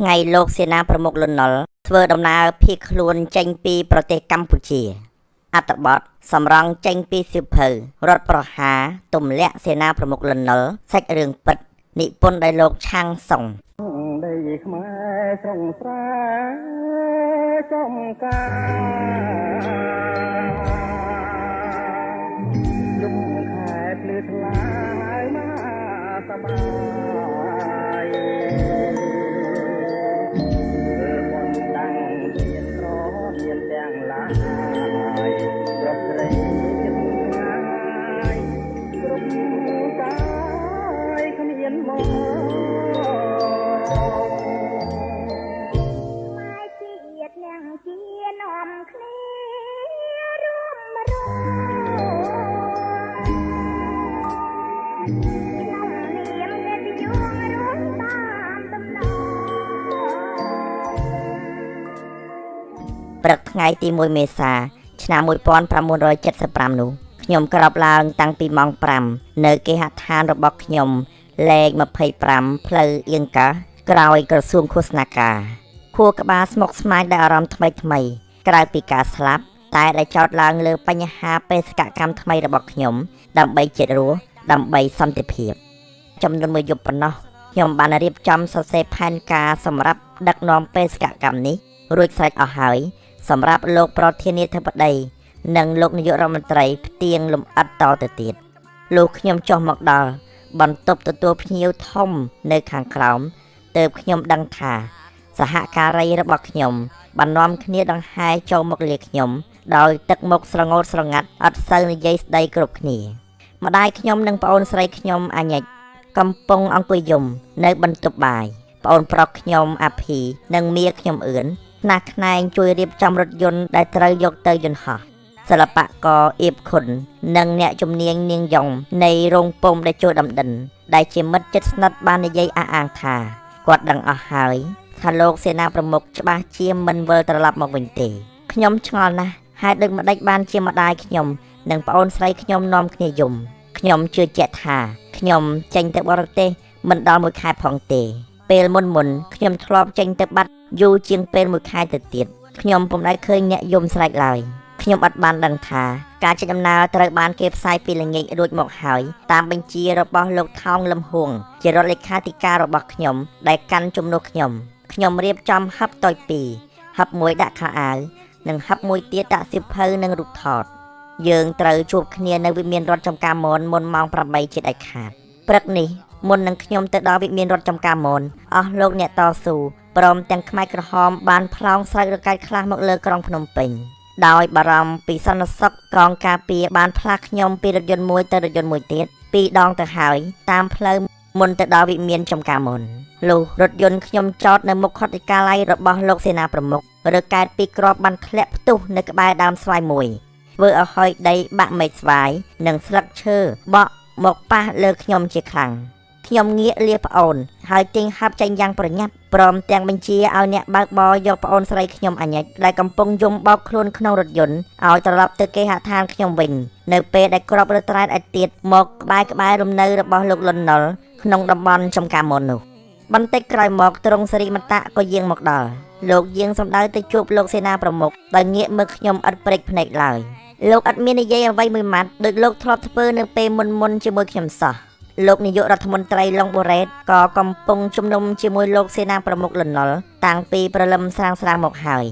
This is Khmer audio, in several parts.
ថ្ងៃលោកសេនាប្រមុខលន់នល់ធ្វើដំណើរភៀសខ្លួនចេញពីប្រទេសកម្ពុជា អត្ថបទសម្រង់ចេញពីសៀវភៅរដ្ឋប្រហារទម្លាក់សេនាប្រមុខលន់នល់សាច់រឿងពិតនិពន្ធដោយលោកឆាងសុង ដីខ្មែរស្រុងស្រែចំការយំខែភ្លឺថ្លាមកសប្បាយធ្វើបនតាំងមានក្រមានទាំងឡាយប្រុសស្រីចិត្តងាយគ្រប់កាយគ្មានមក ខ្មែរជាតិនិងជានាំគ្នារួមរងក្នុងនាមកិត្តិយសរួមតាមតំណង ព្រឹកថ្ងៃទី1មេសា ឆ្នាំ1975នោះខ្ញុំក្រោកឡើងតាំងពីម៉ោង5នៅគេហដ្ឋានរបស់ខ្ញុំលេខ25ផ្លូវអៀងកាក្រោយក្រសួងឃោសនាការខួរក្បាលស្មុគស្មាញដោយអារម្មណ៍ថ្មីថ្មីក្រៅពីការស្លាប់តែដែលចោទឡើងលើបញ្ហាបេសកកម្មថ្មីរបស់ខ្ញុំដើម្បីជាតិរស់ដើម្បីសន្តិភាពចំនួនមួយយប់ប៉ុណ្ណោះខ្ញុំបានរៀបចំសរសេរផែនការសម្រាប់ដឹកនាំបេសកកម្មនេះរួចស្រេចអស់ហើយសម្រាប់លោកប្រធានាធិបតីនិងលោកនាយករដ្ឋមន្ត្រីផ្ទៀងលំអិតតទៅទៀតលោកខ្ញុំចុះមកដល់បន្ទប់ទទួលភ្ញៀវធំនៅខាងក្រោមទើបខ្ញុំដឹងថាសហការីរបស់ខ្ញុំបាននាំគ្នាដង្ហែចូលមកលាខ្ញុំដោយទឹកមុខស្រងូតស្រងាត់អត់សូវនិយាយស្ដីគ្រប់គ្នាម្ដាយខ្ញុំនិងប្អូនស្រីខ្ញុំអាញិចកំពុងអង្គុយយំនៅបន្ទប់បាយប្អូនប្រុសខ្ញុំអាភីនិងមៀខ្ញុំអឿនខ្នះខ្នែងជួយរៀបចំរថយន្តដែលត្រូវយកទៅយន្តហោះសិល្បករអៀបខុននិងអ្នកជំនាញនាងយ៉ុងនៃរោងពុំដែលជួយដំដិនដែលជាមិត្តជិតស្និទ្ធបាននិយាយអះអាងថាគាត់ដឹងអស់ហើយថាលោកសេនាប្រមុខច្បាស់ជាមិនវិលត្រឡប់មកវិញទេខ្ញុំឆ្ងល់ណាស់ហេតុដូចម្ដេចបានជាម្ដាយខ្ញុំនិងប្អូនស្រីខ្ញុំនាំគ្នាយំខ្ញុំជឿជាក់ថាខ្ញុំចេញទៅបរទេសមិនដល់មួយខែផងទេពេលមុនមុនខ្ញុំធ្លាប់ចេញទៅបាត់យូរជាងពេលមួយខែទៅទៀតខ្ញុំពុំដែលឃើញអ្នកយំស្រែកឡើយខ្ញុំអត់បានដឹងថាការចេញដំណើរត្រូវបានគេផ្សាយពីល្ងាចរួចមកហើយតាមបញ្ជារបស់លោកថោងលឹមហួងជារដ្ឋលេខាធិការរបស់ខ្ញុំដែលកាន់ជំនួសខ្ញុំខ្ញុំរៀបចំហឹបតូចពីរហឹបមួយដាក់ខោអាវនិងហឹបមួយទៀតដាក់សៀវភៅនិងរូបថតយើងត្រូវជួបគ្នានៅវិមានរដ្ឋចំការមនមុនម៉ោង8ជាដាច់ខាតព្រឹកនេះមុននឹងខ្ញុំទៅដល់វិមានរដ្ឋចំការមនអស់លោកអ្នកតស៊ូព្រមទាំងខ្មែរក្រហមបានផ្លោងស្រែករកែតខ្លះមកលើក្រុងភ្នំពេញដោយបារម្ភពីសន្តិសុខកងការពារបានផ្លាស់ខ្ញុំពីរថយន្តមួយទៅរថយន្តមួយទៀតពីរដងទៅហើយតាមផ្លូវមុនទៅដល់វិមានចំការមនលុះរថយន្តខ្ញុំចតនៅមុខខុទ្ទកាល័យរបស់លោកសេនាប្រមុខរកែតពីរគ្រាប់បានធ្លាក់ផ្ទុះនៅក្បែរដើមស្វាយមួយធ្វើឲ្យហុយដីបាក់មែកស្វាយនិងស្លឹកឈើបក់មកប៉ះលើខ្ញុំជាខ្លាំងខ្ញុំងាកលាប្អូនហើយទាញហាប់ចេញយ៉ាងប្រញាប់ព្រមទាំងបញ្ជាឲ្យអ្នកបើកបរយកប្អូនស្រីខ្ញុំអាញិចដែលកំពុងយំបោកខ្លួនក្នុងរថយន្តឲ្យត្រឡប់ទៅគេហដ្ឋានខ្ញុំវិញនៅពេលដែលគ្រាប់រត្រែតឯទៀតមកក្បែរក្បែររំនៅរបស់លោកលន់នល់ក្នុងតំបន់ចំការមននោះបន្តិចក្រោយមកទ្រង់សិរិមតៈក៏យាងមកដល់លោកយាងសម្ដៅទៅជួបលោកសេនាប្រមុខដោយងាកមើលខ្ញុំឥតព្រេចភ្នែកឡើយលោកឥតមាននិយាយអ្វីមួយម៉ាត់ដោយលោកធ្លាប់ធ្វើនៅពេលមុនមុនជាមួយខ្ញុំសោះលោកនាយករដ្ឋមន្ត្រីឡុងបូរ៉េតក៏កំពុងជំនុំជាមួយលោកសេនាប្រមុខលន់នល់តាំងពីព្រលឹមស្រាងស្រាងមកហើយ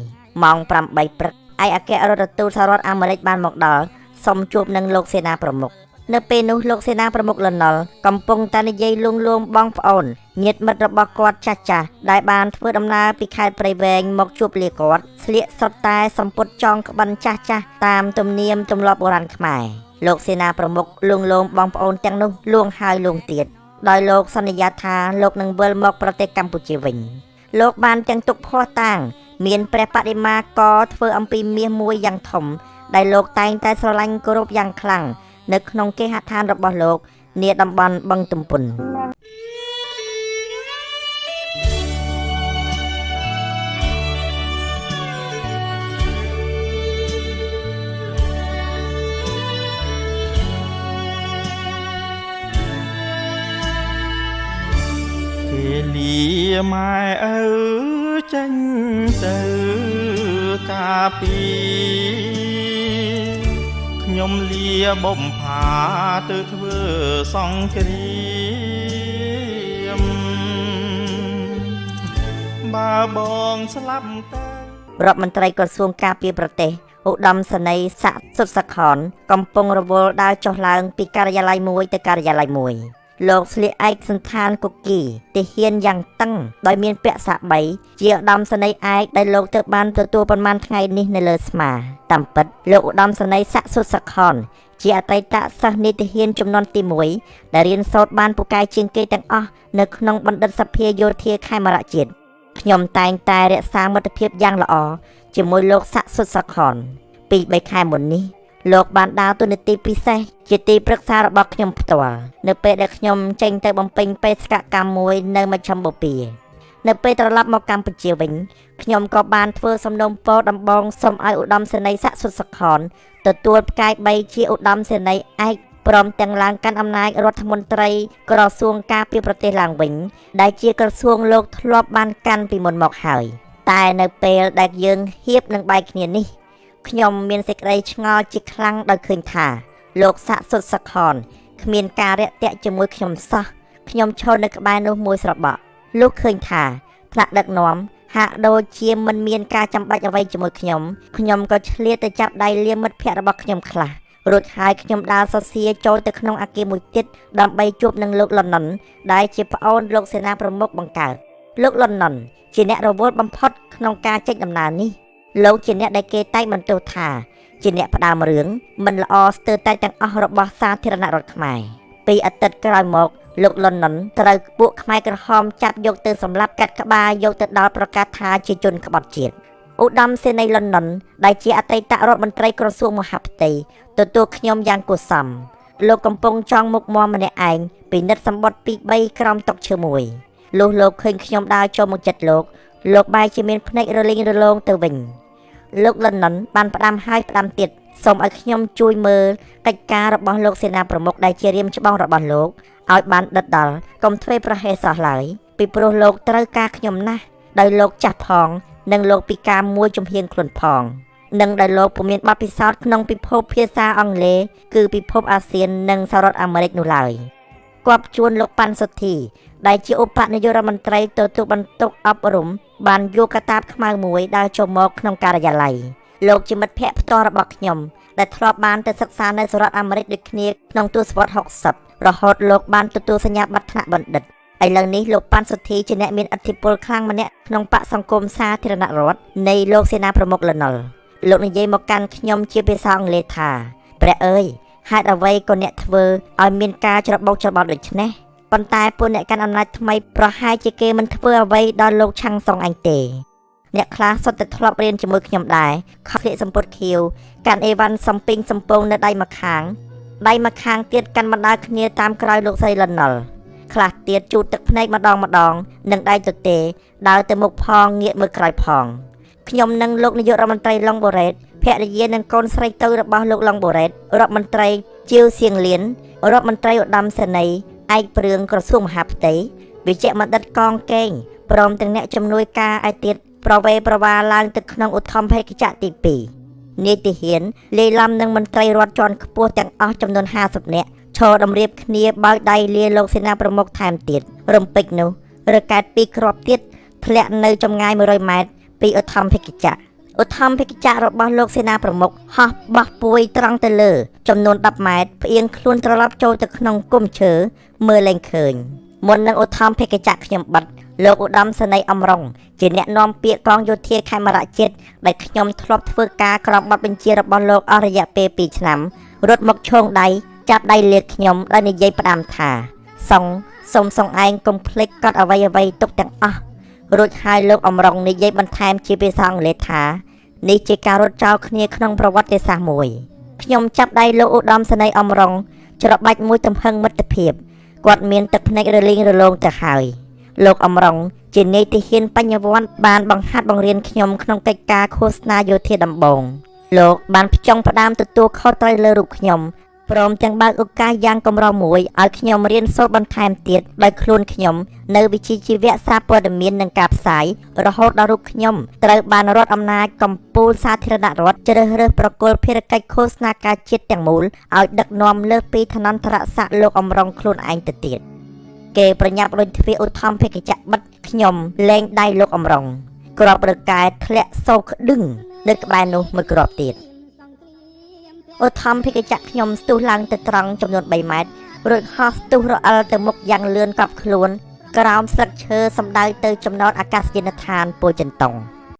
ម៉ោង8ព្រឹកឯកអគ្គរដ្ឋទូតសហរដ្ឋអាមេរិកបានមកដល់សូមជួបនឹងលោកសេនាប្រមុខនៅពេលនោះលោកសេនាប្រមុខលន់នល់កំពុងតែនិយាយលួងលោមបងប្អូនញាតិមិត្តរបស់គាត់ចាស់ចាស់ដែលបានធ្វើដំណើរពីខេត្តព្រៃវែងមកជួបលាគាត់ស្លៀកសុទ្ធតែសម្ពុតចងក្បិនចាស់ចាស់តាមទំនៀមទម្លាប់បុរាណខ្មែរលោកសេនាប្រមុខលួងលោមបងប្អូនទាំងនោះលួងហើយលួងទៀតដោយលោកសន្យាថាលោកនឹងវិលមកប្រទេសកម្ពុជាវិញលោកបានទាំងទុកភ័ស្តុតាងមានព្រះបដិមាកធ្វើអំពីមាសមួយយ៉ាងធំដែលលោកតែងតែស្រឡាញ់គោរពយ៉ាងខ្លាំងនៅក្នុងគេហដ្ឋានរបស់លោកនាតំបន់បឹងទំពុន គេលា ម៉ែឪចេញទៅកាពីខ្ញុំលាបំផាទៅធ្វើសង្គ្រាមបើបងស្លាប់ទៅ រដ្ឋមន្ត្រីក្រសួងការពារប្រទេសឧត្តមសេនីយ៍សាក់សុតសខនកំពុងរវល់ដើរចុះឡើងពីការិយាល័យមួយទៅការិយាល័យមួយលោកស្លៀកឯកសណ្ឋានគុគីទាហានយ៉ាងតឹងដោយមានពាក់សាក់បីជាឧត្តមសេនីយ៍ឯកដែលលោកទើបបានទទួលប៉ុន្មានថ្ងៃនេះនៅលើស្មាតាមពិតលោកឧត្តមសេនីយ៍សាក់សុតសខនជាអតីតសិស្សនីតិហ៊ានចំនួនទី1ដែលរៀនសូត្របានពូកែជាងគេទាំងអស់នៅក្នុងបណ្ឌិតសភាយោធាខេមរៈជាតិខ្ញុំតែងតែរក្សាមិត្តភាពយ៉ាងល្អជាមួយលោកសាក់សុតសខនពី3ខែមុននេះលោកបានដើរតួនាទីពិសេសជាទីប្រឹក្សារបស់ខ្ញុំផ្ទាល់នៅពេលដែលខ្ញុំចេញទៅបំពេញបេសកកម្មមួយនៅមជ្ឈមបូព៌ានៅពេលត្រឡប់មកកម្ពុជាវិញខ្ញុំក៏បានធ្វើសំណូមពរដំបងសូមឲ្យឧត្តមសេនីយ៍សាក់សុតសខនទទួលផ្កាយ3ជាឧត្តមសេនីយ៍ឯកព្រមទាំងឡើងកាន់អំណាចរដ្ឋមន្ត្រីក្រសួងការពារប្រទេសឡើងវិញដែលជាក្រសួងលោកធ្លាប់បានកាន់ពីមុនមកហើយតែនៅពេលដែលយើងហៀបនឹងបែកគ្នានេះខ្ញុំមានសេចក្តីឆ្ងល់ជាខ្លាំងដោយឃើញថាលោកសាក់សុតសខនគ្មានការរាក់ទាក់ជាមួយខ្ញុំសោះខ្ញុំឈរនៅក្បែរនោះមួយស្របក់លោកឃើញថាថ្នាក់ដឹកនាំហាក់ដូចជាមិនមានការចាំបាច់អ្វីជាមួយខ្ញុំខ្ញុំក៏ឆ្លៀតទៅចាប់ដៃលាមិត្តភ័ក្តិរបស់ខ្ញុំខ្លះរួចហើយខ្ញុំដើរសរសៀចូលទៅក្នុងអគារមួយទៀតដើម្បីជួបនឹងលោកលន់ណុនដែលជាប្អូនលោកសេនាប្រមុខបង្កើតលោកលន់ណុនជាអ្នករវល់បំផុតក្នុងការចេញដំណើរនេះលោកជាអ្នកដែលគេតែងបន្ទោសថាជាអ្នកផ្ដើមរឿងមិនល្អស្ទើរតែទាំងអស់របស់សាធារណរដ្ឋខ្មែរពីអាទិត្យក្រោយមកលោកលន់ណុនត្រូវពួកខ្មែរក្រហមចាប់យកទៅសម្លាប់កាត់ក្បាលយកទៅដល់ប្រកាសថាជាជនក្បត់ជាតិឧត្តមសេនីយ៍លន់ណុនដែលជាអតីតរដ្ឋមន្ត្រីក្រសួងមហាផ្ទៃទទួលខ្ញុំយ៉ាងគួរសមលោកកំពុងចងមុខមាំម្នាក់ឯងពិនិត្យសម្បត្តិពី3ក្រោមតុឈើមួយលុះលោកឃើញខ្ញុំដើរចូលមកចិត្តលោកលោកបែរជាមានភ្នែករលីងរលោងទៅវិញលោកលន់ណុនបានផ្ដាំហើយផ្ដាំទៀតសូមឲ្យខ្ញុំជួយមើលកិច្ចការរបស់លោកសេនាប្រមុខដែលជារៀមច្បងរបស់លោកឲ្យបានដិតដល់កុំធ្វើប្រហែសសោះឡើយពីព្រោះលោកត្រូវការខ្ញុំណាស់ដោយលោកចាស់ផងនិងលោកពិការមួយជំហានខ្លួនផងនិងដោយលោកពុំមានបទពិសោធន៍ក្នុងពិភពភាសាអង់គ្លេសគឺពិភពអាស៊ាននិងសហរដ្ឋអាមេរិកនោះឡើយគប់ជួនលោកប៉ាន់សុធីដែលជាឧបនាយករដ្ឋមន្ត្រីទទួលបន្ទុកអប់រំបានយកកាតាបខ្មៅមួយដើរចូលមកក្នុងការិយាល័យលោកជាមិត្តភ័ក្តិផ្ទាល់របស់ខ្ញុំដែលធ្លាប់បានទៅសិក្សានៅសហរដ្ឋអាមេរិកដូចគ្នាក្នុងទសវត្ស60រហូតលោកបានទទួលសញ្ញាបត្រថ្នាក់បណ្ឌិតឥឡូវនេះលោកប៉ាន់សុធីជាអ្នកមានឥទ្ធិពលខ្លាំងម្នាក់ក្នុងបក្សសង្គមសាធារណរដ្ឋនៃលោកសេនាប្រមុខលន់ណុលលោកនិយាយមកកាន់ខ្ញុំជាភាសាអង់គ្លេសថាព្រះអើយហេតុអ្វីក៏អ្នកធ្វើឲ្យមានការច្របូកច្របល់ដូច្នេះប៉ុន្តែពួកអ្នកកាន់អំណាចថ្មីប្រហែលជាគេមិនធ្វើអ្វីដល់លោកឆាំងសុងអញទេអ្នកខ្លះសុទ្ធតែធ្លាប់រៀនជាមួយខ្ញុំដែរខកស្លៀកសំពត់ខៀវកាន់អេវ៉ាន់សំពីងសំពងនៅដៃម្ខាងដៃម្ខាងទៀតកាន់បណ្ដាលគ្នាតាមក្រោយលោកស្រីលន់ណុលខ្លះទៀតជូតទឹកភ្នែកម្ដងម្ដងនិងដៃទទេដើរទៅមុខផងងាកមើលក្រោយផងខ្ញុំនិងលោកនាយករដ្ឋមន្ត្រីឡុងបូរ៉េតភរិយានិងកូនស្រីតូចរបស់លោកឡុងបូរ៉េតរដ្ឋមន្ត្រីជាវសៀងលៀនរដ្ឋមន្ត្រីឧត្តមសេនីយ៍ឯកព្រឿងក្រសួងមហាផ្ទៃវិជ្ជបណ្ឌិតកងកេងព្រមទាំងអ្នកជំនួយការឯទៀតប្រវេប្រវាឡើងទៅក្នុងឧទ្ធម្ភាគចក្រទី2នាយទាហានលាយឡំនឹងមន្ត្រីរដ្ឋជាន់ខ្ពស់ទាំងអស់ចំនួន50នាក់ឈរតម្រៀបគ្នាបើកដៃលាលោកសេនាប្រមុខថែមទៀតរំពេចនោះរកែតពីរគ្រាប់ទៀតធ្លាក់នៅចម្ងាយ100ម៉ែត្រពីឧទ្ធម្ភាគចក្រឧទ្ធម្ភាគចក្ររបស់លោកសេនាប្រមុខហោះបោះពួយត្រង់ទៅលើចំនួន10ម៉ែត្រផ្អៀងខ្លួនត្រឡប់ចូលទៅក្នុងគុំឈើមើលលែងឃើញមុននឹងឧទ្ធម្ភាគចក្រខ្ញុំបិទលោកឧត្តមសេនីយ៍អំរុងជាអ្នកនាំពាក្យកងយោធាខេមរៈជាតិដែលខ្ញុំធ្លាប់ធ្វើការក្រោមបទបញ្ជារបស់លោកអស់រយៈពេល2ឆ្នាំរត់មកឈោងដៃចាប់ដៃលាខ្ញុំដោយនិយាយផ្ដាំថាសុងសូមសុងឯងកុំភ្លេចកត់អ្វីៗទុកទាំងអស់រួចហើយលោកអំរុងនិយាយបន្ថែមជាភាសាអង់គ្លេសថានេះជាការរត់ចោលគ្នាក្នុងប្រវត្តិសាស្ត្រមួយខ្ញុំចាប់ដៃលោកឧត្តមសេនីយ៍អំរុងច្របាច់មួយទំហឹងមិត្តភាពគាត់មានទឹកភ្នែករលីងរលោងទៅហើយលោកអំរុងជានាយទាហានបញ្ញវន្តបានបង្ហាត់បង្រៀនខ្ញុំក្នុងកិច្ចការឃោសនាយោធាដំបូងលោកបានផ្ចង់ផ្ដើមទទួលខុសត្រូវលើរូបខ្ញុំ ព្រមទាំងបើកឱកាសយ៉ាងកម្រមួយឲ្យខ្ញុំរៀនសូត្របន្ថែមទៀតដោយខ្លួនខ្ញុំនៅវិជ្ជាជីវៈសារព័ត៌មាននិងការផ្សាយរហូតដល់រូបខ្ញុំត្រូវបានរដ្ឋអំណាចកម្ពុជាសាធារណរដ្ឋជ្រើសរើសប្រគល់ភារកិច្ចឃោសនាការជាតិទាំងមូលឲ្យដឹកនាំលើសពីឋានន្តរស័ក្តិលោកអំរងខ្លួនឯងទៅទៀតគេប្រញាប់រុញទ្វារឧទ្ធម្ភាគចក្របិទខ្ញុំលែងដៃលោកអំរងគ្រាប់រកែធ្លាក់សូរក្តឹងនៅក្បែរនោះមួយគ្រាប់ទៀតឧទ្ធម្ភាគចក្រខ្ញុំស្ទុះឡើងទៅត្រង់ចំនួន3ម៉ែត្ររួចហោះស្ទុះរអិលទៅមុខយ៉ាងលឿនកប់ខ្លួនក្រោមស្លឹកឈើសំដៅទៅចំណតអាកាសយានដ្ឋានពោធិចិនតុង។